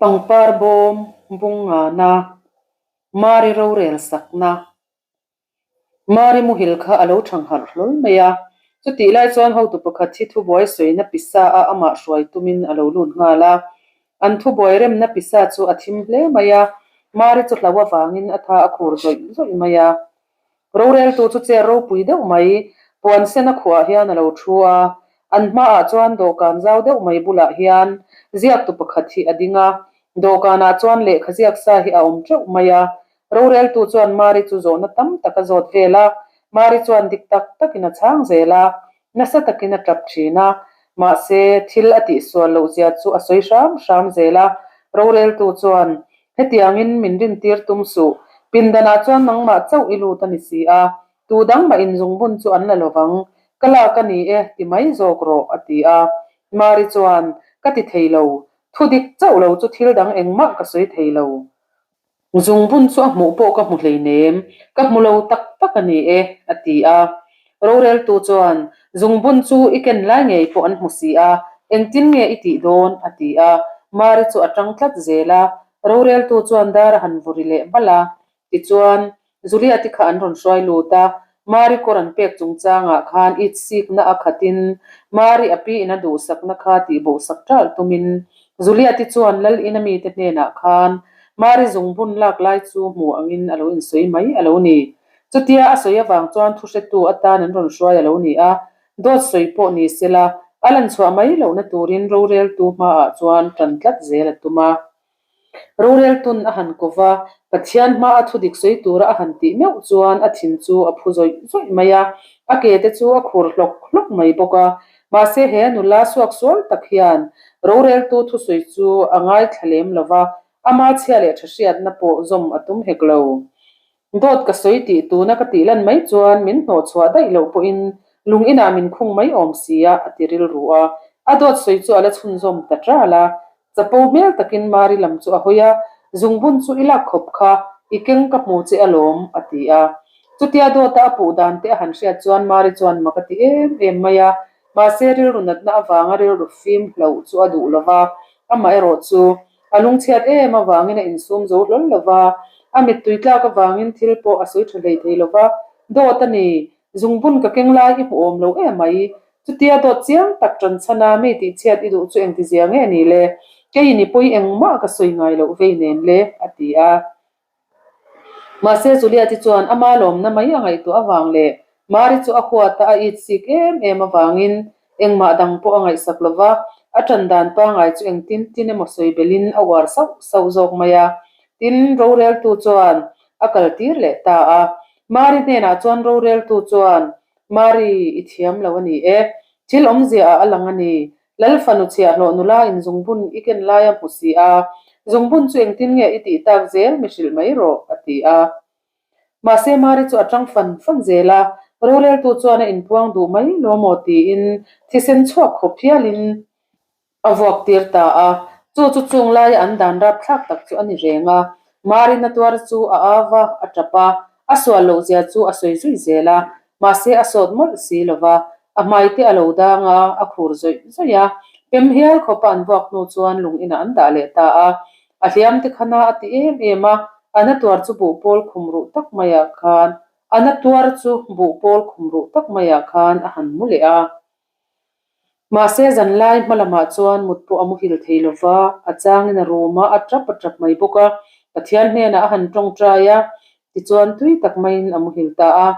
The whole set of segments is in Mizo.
Pangpar bawm bung ngana Mari rorel sakna Mari muhil kha a lo thang harh hlawl mai a. Chutih lai chuan hotu pakhat hi thubuai sawina pisa a amah hruai tumin a lo lut nghal a. An thubuai remna pisa chu a thim hle mai a, Mari chu hlau avangin a tha a khur zawih zawih mai a. Roreltu chu chair ropui deuh mai, puan sen a khuah hian a lo thu a. An hmaah chuan dawhkan zau deuh mai bulah hian ziaktu pakhat hi a ding a. Dawhkanah chuan lehkha ziak sa hi a awm teuh mai a. Roreltu chuan Mari chu zawhna tam tak a zawt vel a. Mari chuan dik tak takin a chhang zel a, nasa takin a tap thin a. Mahse, thil a tihsual loh zia chu a sawi hram hram zel a. Roreltu chuan Hetiangin min rintir tum suh. Pindanah chuan nangmah chauh i lut a ni si a, tu dang mah inzungbun chu an la lovang. Ka lak a ni e, ti mai zawk rawh, a ti a. Mari chuan, Ka ti thei lo. Thu dik chauh lo chu thil dang engmah ka sawi thei lo. Zungbun chu a hmuh pawh ka hmu hleinem, ka hmu lo tak tak a ni e, a ti a. Roreltu chuan, Zungbun chu i ken lai ngei pawh an hmu si a, engtin nge i tih dawn? a ti a. Mari chu a tang tlat zel a. Roreltu chuan dar a han vuri leh balh a. Tichuan, Juliati kha an rawn hruai lut a. Mari kawr an pek chungchangah khan itsikna a khatin Mari a piin a duhsakna kha tihbohsak ṭalh tumin Juliati chuan Lal ina mite hnenah khan Mari zungbun lak lai chu hmu angin a lo insawi mai a lo ni. Chutia a sawi avang chuan thuhretu atan an rawn hruai a lo ni a, dawt sawi pawh ni sela, a lan chhuah mai lohna turin roreltu hmaah chuan ṭan tlat zel a tum a. Roreltun a han ko va, Pathian hmaa thudik sawi tura a han tih meuh chuan a thin chu a phu zawih zawih mai a, a ke te chu a khur hlawk hlawk mai bawk a. Mahse he nula suak sual tak hian roreltu thusawi chu a ngaithla lem lo va, ama chhia leh ṭha hriatna pawh zawm a tum hek lo. Dawt ka sawi tih tuna ka tih lan mai chuan min hnawh chhuah daih loh pawhin lung inah min khung mai awm si a, a ti rilru a. A dawt sawi chu a la chhunzawm ta ṭal a. Chapo hmel takin Mari lam chu a hawi a, Zungbun chu i lak khawp kha, i keng ka hmu che alawm, a ti a. Chutia dawta a puh dan te a han hriat chuan Mari chuan mak a ti em em mai a. Mahse rilru natna avanga rilru fim hloh chu a duh lo va, amaherawh chu A lungchhiat em avangin a insum zo hlawl lo va, a mittui tlak avangin thil pawh a sawi tha hlei thei lo va, Dawt a ni, zungbun ka keng lai i hmu awm lo em mai. Chutia dawt chiang tak ṭan chhan a, mi tihchhiat i duh chu engtizia nge ni le? Kei ni pawi engmah ka sawi ngai loh vei nen le, a ti a. Mahse Juliati chuan ama lawmna mai a ngaihtuah avang leh Mari chu a huat a, a it sik em em avangin engmah dang pawh a ngaihsak lo va, a ṭan dan pangai chu engtin tin emaw sawi belhin a uar sauh sauh zawk mai a. Tin, roreltu chuan a kaltir leh ta a. Mari hnenah chuan roreltu chuan, Mari, i thiam lo a ni e. Thil awmzia ah a lang a ni. Lal fanu chhiahhlawh nula in zungbun i ken lai a hmu si a, zungbun chu engtin nge i tih tak zel mi hrilh mai rawh, a ti a. Mahse Mari chu a tang fan fan zel a, roreltu chuan a inpuang duh mai lo maw tiin thisen chhuak khawp hialin a vuak tir ta a. Chu chu chung laia an dan rapthlak tak chu a ni reng a. Mari na tuar chu a au va, a tap a, a sual loh zia chu a sawi zui zel a, mahse a sawt mawlh si lo va, a hmai te a lo dang a, a khur zawih zawih a. Pem hial khawpa an vuak hnu chuan lung inah an dah leh ta a. A hliam te kha na a ti em em a, a na tuar chu buh pawl khum ruh tak maiah khan, a na tuar chu buh pawl khum ruh tak maiah khan a han mu leh a. Mahse zanlai hma lamah chuan mut pawh a muhil thei lo va, a changin a rum a, a tap a tap mai bawk a. Pathian hnenah a han tawngtai a, tichuan tui tak maiin a muhil ta a.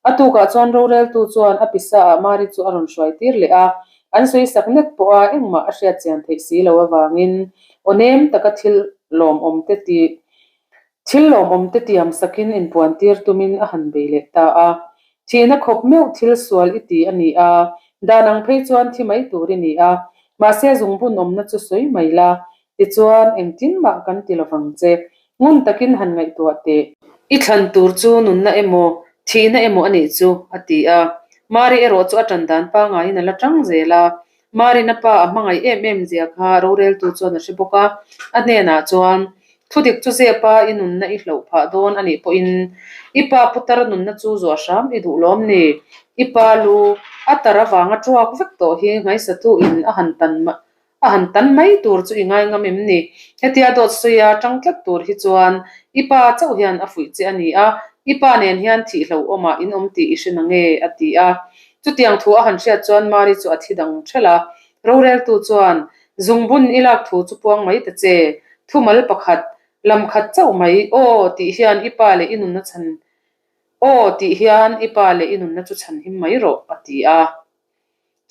A tukah chuan roreltu chuan a pisaah Mari chu a rawn hruai tir leh a, an sawi sak nek pawh a engmah a hriat chian theih si lo avangin aw nem taka thil lawmawm te ti Thil lawmawm te tiam sakin inpuan tir tumin a han bei leh ta a. Thihna khawp meuh thil sual i ti a ni a, dan ang phei chuan thi mai tur i ni a, mahse zungbun awmna chu sawi mai la, tichuan engtin mah kan ti lovang che. Ngun takin han ngaihtuah teh. I thlan tur chu nunna emaw, thihna emaw a nih chu, a ti a. Mari erawh chu a tan dan pangaiin a la tang zel a. Marina pa a hmangaih em em zia kha roreltu chuan a hre bawk a, a hnenah chuan, Thudik chu zepa i nunna i hloh phah dawn a nih pawhin i pa putar nunna chu zuah hram i duh lawm ni? I pa lu a tar avanga tuak vek tawh hi nghaisatu in a han tan. A han tan mai tur chu i ngai ngam em ni? Hetia dawt sawia tang tlat tur hi chuan i pa chauh hian a fuih che a ni a, i pa nen hian thih hlauhawmah in awm tih i hre na nge? a ti a. Chutiang thu a han hriat chuan Mari chu a thi dang ṭhelh a. Roreltu chuan, Zungbun i lak thu chu puang mai ta che, thumal pakhat, lam khat chauh mai, aw tih hian i pa leh i nunna chhan aw tih hian i pa leh i nunna chu chhan him mai rawh, a ti a.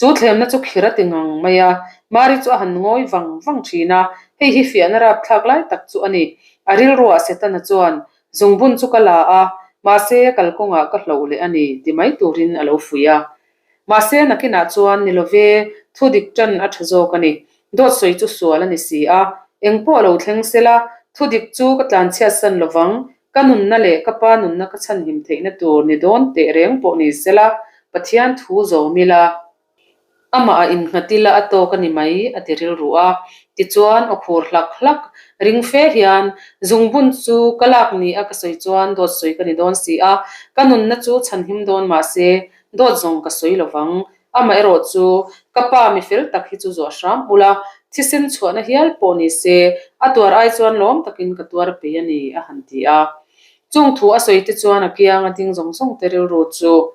Chu thlemna chu khir a ti ngang mai a, Mari chu a han ngawi vang vang thin a, hei hi fiahna rapthlak lai tak chu a ni. A rilruah Setana chuan, Zungbun chu ka la a, mahse kalkawngah ka hloh leh a ni, ti mai turin a lo fuih a. Mahse nakinah chuan ni love, thu dik tan a tha zawk a ni. Dawt sawi chu sual a ni si a, engpawh lo thleng sela, thu dik chu ka tlanchhiatsan lovang, Ka nunna leh ka pa nunna ka chhanhim theihna tur ni dawn teh reng pawh ni sela, Pathian thu zawm ila, amah a innghat ila a tawk a ni mai, a ti rilru a. Tichuan, aw khur hlak hlak ring fe hian, Zungbun chu ka lak ni a ka sawi chuan dawt sawi ka ni dawn si a, ka nunna chu chhanhim dawn mah se, dawt zawng ka sawi lovang, Amaherawh chu, ka pa mi fel tak hi chu zawh hram ula, thisen chhuahna hial pawh ni se, a tuar ai chuan lawm takin ka tuar pei a ni, a han ti a. Chung thu a sawi te chuan a kianga ding zawng zawng te rilru chu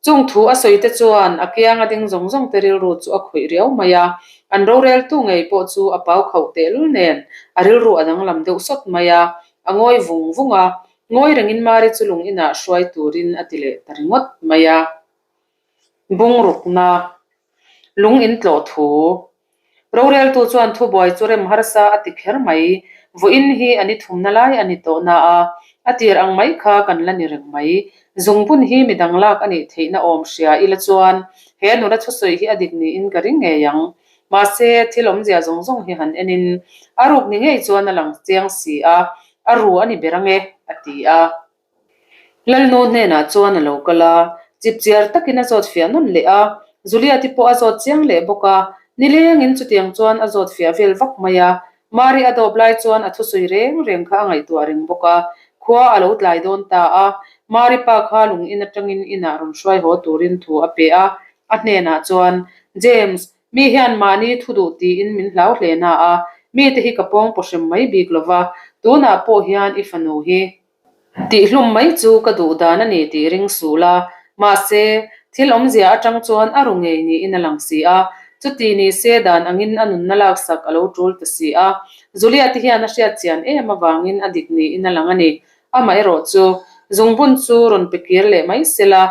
Chung thu a sawi te chuan a kianga ding zawng zawng te rilru chu a khawih riau mai a, an roreltu ngei pawh chu a pau khauh tehlul nen a rilru a danglam deuh sawt mai a, a ngawi vung vung a, ngawi rengin Mari chu lung inah hruai turin a ti leh ta ringawt mai a. Bungrukna, lung in tlawh thu. Roreltu chuan thubuai chu rem harsa a ti kher mai. Vawiin hi a ni thumna lai a ni tawh na a, a tir ang mai kha kan la ni reng mai. Zungbun hi midang lak a nih theihna awm hria ila chuan he nula thusawi hi a dik niin ka ring ngei ang. Mahse, thil awmzia zawng zawng hi han enin a ruk ni ngei chuan a lang chiang si a, a ru a ni ber ang e, a ti a. Lalnu hnenah chuan a lo kal a, chipchiar takin a zawt fiah nawn leh a, Juliet-i pawh a zawt chiang leh bawk a, nilengin chutiang chuan a zawt fiah vel vak mai a, Mari a dawp lai chuan a thusawi reng reng kha a ngaihtuah reng bawk a, khua a lo tlai dawn ta a, Mari pa kha lung in atangin inah rawn hruai haw turin thu a pe a, a hnenah chuan, James, mi hian mahni thu duh tiin min hlau hle na a, mite hi ka pawng pawhrem mai bik lova, tunah pawh hian i fanu hi Tihhlum mai chu ka duh dan a ni tih ring suh la, mahse, thil awmzia atang chuan a ru ngei niin a lang si a, chuti ni se dan angin a nunna laksak a lo tul ta si a. Julia te hian a hriat chian em avangin a dik niin a lang a ni. Amaherawh chu, zungbun chu rawn pe kir leh mai se la,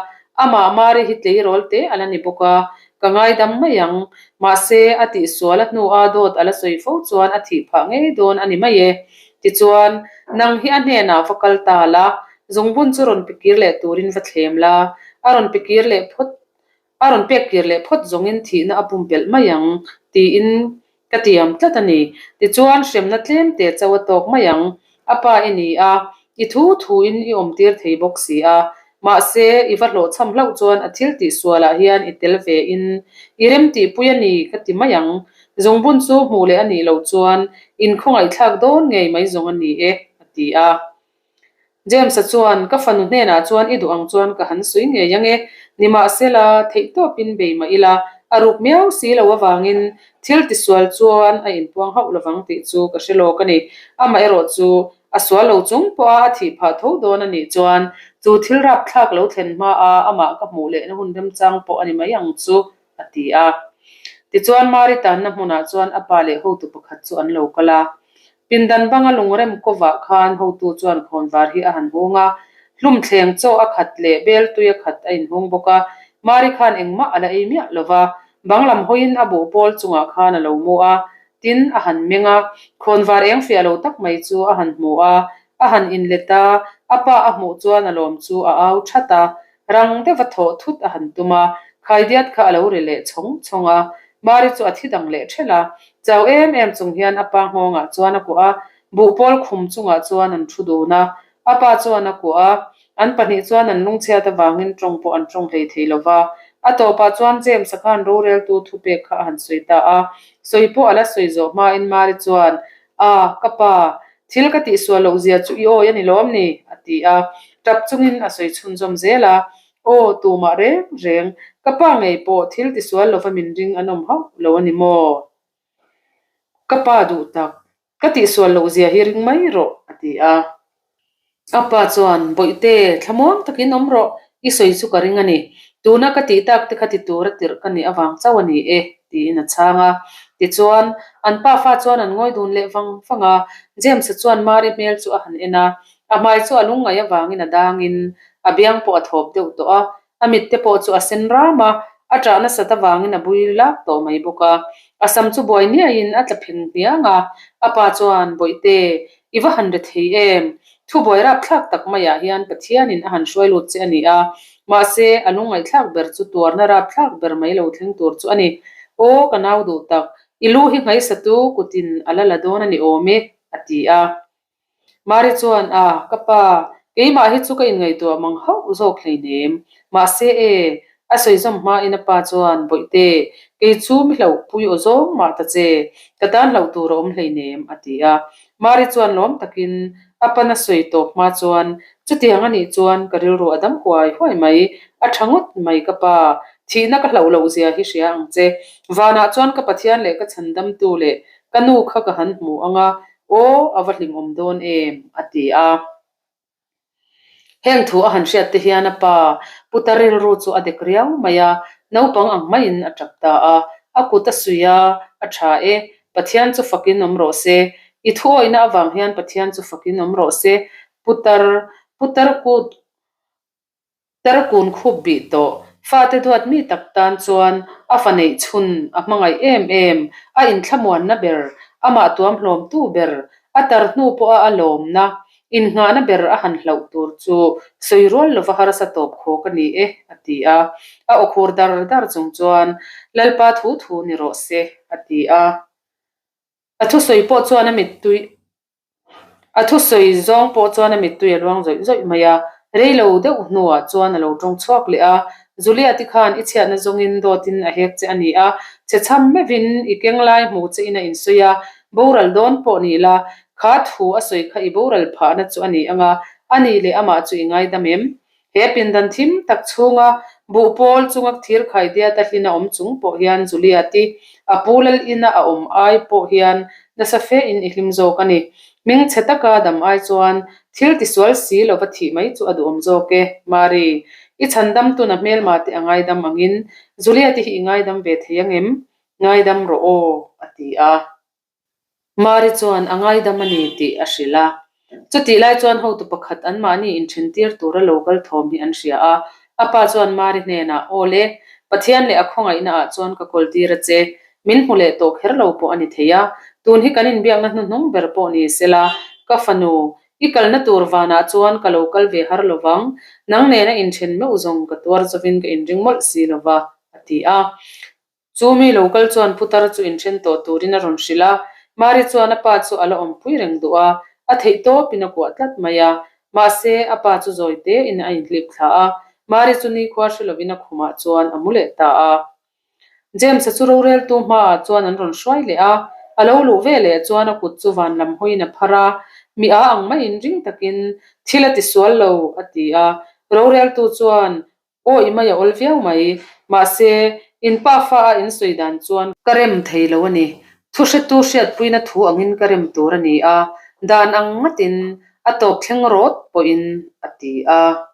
amah Mari hi tleirawl te a la ni bawk a, ka ngaidam mai ang. Mahse, a tihsual a hnua dawt a la sawi fo chuan a thih phah ngei dawn a ni mai e. Tichuan, nang hi a hnenah va kal ta la, zungbun chu rawn pe kir leh turin va thlem la, a rawn pe kir leh phawt, a rawn pek kir leh phawt zawngin thihna a pumpelh mai ang, tiin ka tiam tlat a ni. Tichuan, hremna tlem te chauh a tawk mai ang, a pa i ni a, i thu thuin i awmtir thei bawk si a. Mahse, i va hlawhchham hlauh chuan a thil tih sualah hian i tel ve in i remtihpui a ni ka ti mai ang. Zungbun chu hmuh leh a nih loh chuan in khawngaihthlak dawn ngei mai zawng a ni e, a ti a. James-a chuan, Ka fanu hnenah chuan i duh ang chuan ka han sawi ngei ang e. Nimahsela, theihtawpin bei mah ila, a ruk miau si lo avangin thil tisual chuan a inpuang hauh lovang tih chu ka hre lawk a ni. Amaherawh chu, A sual lo chung pawha a thih phah tho dawn a nih chuan chu thil rapthlak lo thlen hmaa amah ka hmuh lehna hun remchang pawh a ni mai ang chu, a ti a. Tichuan Mari tanna hmunah chuan a pa leh hotu pakhat chu an lo kal a. Pindan banga lungrem kawvah khan hotu chuan khawnvar hi a han hung a, hlumthleng chaw a khat leh bel tui a khat a inhung bawk a. Mari khan engmah a la ei miah lo va, bang lam hawiin a buhpawl chungah khan a lo mu a, Tin, a han meng a, khawnvar eng fiah lo tak mai chu a han hmu a, a han inlet a, a pa a hmuh chuan a lawm chu a au that a, rang deuha thawh thut a han tum a, khaidiat kha a lo ri leh chhawng chhawng a, Mari chu a thi dang leh ṭhelh a, chau em em chung hian a pa nghawngah chuan a kuah a, buhpawl khum chungah chuan an ṭhu dun a, a pa chuan a kuah a, An pahnih chuan an lungchhiat avangin tawng pawh an tawng hlei thei lo va. A tawpah chuan James-a khan roreltu thupek kha a han sawi ta a. Sawi pawh a la sawi zawh hmain Mari chuan, A, ka pa, thil ka tihsual loh zia chu i awi a ni lawm ni? a ti a. Tap chungin a sawi chhunzawm zel a. Aw, tumah reng reng, ka pa ngei pawh thil tisual lova min ring an awm hauh lo a ni maw? Ka pa duh tak, ka tihsual loh zia hi ring mai rawh, a ti a. A pa chuan, Bawihte, thlamuang takin awm rawh, i sawi chu ka ring a ni. Tuna ka tih tak te kha ti tura tirh ka nih avang chauh a ni e, tiin a chhang a. Tichuan, an pafa chuan an ngawi dun leh vang vang a. James-a chuan Mari hmel chu a han en a, a hmai chu a lungngaih avangin a dangin a biang pawh a thawp deuh tawh a. A mitte pawh chu a sen ram a, a ṭah nasat avangin a bui lak tawh mai bawk a. A sam chu buai niaiin a tla pheng hniang a, a pa chuan, Bawihte, i va han re thei em? Thu buai rapthlak tak maiah hian Pathianin a han hruai lut che a ni a, mahse, a lungngaihthlak ber chu tuarna rapthlak ber mai lo thleng tur chu a ni. Aw, ka nau duh tak, i lu hi nghaisatu kutin a la la dawn a ni awm e, a ti a. Mari chuan, A, ka pa, keimah hi chu ka inngaihtuah mang hauh zawk hleinem. Mahse e, a sawi zawm hmain a pa chuan, Bawihte, kei chu mi hlauhpui aw zawng mah ta che, ka tan hlauh tur a awm hleinem, a ti a. Mari chuan lawm takin a pan a sawi tawp hma chuan, Chutiang a nih chuan ka rilru a dam huai huai mai, a tha ngawt mai ka pa, thihna ka hlauh loh zia hi hria ang che. Vanah chuan ka Pathian leh ka chhandamtu leh ka nu kha ka han hmu ang a, Aw, a va hlimawm dawn em? a ti a. Heng thu a han hriat te hian a pa putar rilru chu a dek riau mai a, naupang ang maiin a tap ta a. A kut a suih a, a tha e, Pathian chu fakin awm rawh se. I thuawihna avang hian Pathian chu fakin awm rawh se. Putar, putar kut Tarkun khup bih tawh, fate duat mi tak tan chuan a fa neih chhun a hmangaih em em, a inthlamuanna ber, amah tuamhlawmtu ber, a tar hnu pawha a lawmna, innghahna ber a han hlauh tur chu sawi rual lova harsa tawp khawk a ni e, a ti a. A aw khur dar dar chung chuan, Lalpa thu thu ni rawh se, a ti a. A thusawi pawh chuan a mittui A thusawi zawng pawh chuan a mittui a luang zawih zawih mai a, rei lo deuh hnuah chuan a lo tawng chhuak leh a, Juliet-i khan i chhiatna zawngin dawtin a hek che a ni a, che chham meuhin i keng lai hmu che in a insawi a, boral dawn pawh ni la, kha thu a sawi kha i boral phahna chu a ni ang a, a ni leh amah chu i ngaidam em? He pindan thim tak chhunga buh pawl chunga thir khai diat a hlin a awm chung pawh hian Juliet-i a pu lal ina a awm ai pawh hian nasa fe in i hlim zawk a ni. Hming chhe taka dam ai chuan thil tisual si lova thih mai chu a duhawm zawk e, Mari. I chhandam tuna hmelma te a ngaidam angin Juliet-i hi i ngaidam ve thei angem? Ngaidam rawh aw, a ti a. Mari chuan a ngaidam a ni tih a hrilh a. Chutih lai chuan hotu pakhat anmahni inthentir tura lo kal thawm hi an hria a. A pa chuan Mari hnenah, Aw le, Pathian leh a khawngaihna ah chuan ka kawl tir a che. Min hmu leh tawh kher lo pawh a ni thei a. Tun hi kan inbiakna hnuhnung ber pawh ni sela, ka fanu, i kalna tur vanah chuan ka lo kal ve har lovang. Nang nena inthen meuh zawng ka tuar zovin ka inring mawlh si lova, a ti a. Chu mi lo kal chuan putar chu inthen tawh turin a rawn hrilh a, Mari chuan a pa chu a la awmpui reng duh a, a theih tawpin a kuah tlat mai a. Mahse, a pa chu zawi tein a inhlip thla a, Mari chu nikhua hre lovin a khumah chuan a mu leh ta a. James-a chu roreltu hmaah chuan an rawn hruai leh a, a lo luh ve leh chuan a kut chu van lam hawiin a phar a, mi a ang maiin ring takin, Thil a tisual lo, a ti a. Roreltu chuan Aw i mai a awl viau mai. Mahse, in pa fa a in sawi dan chuan. Ka rem thei lo a ni. Thu hretu hriatpuina thu angin ka rem tur a ni a, dan ang ngatin a tawp thleng rawt pawhin a ti a.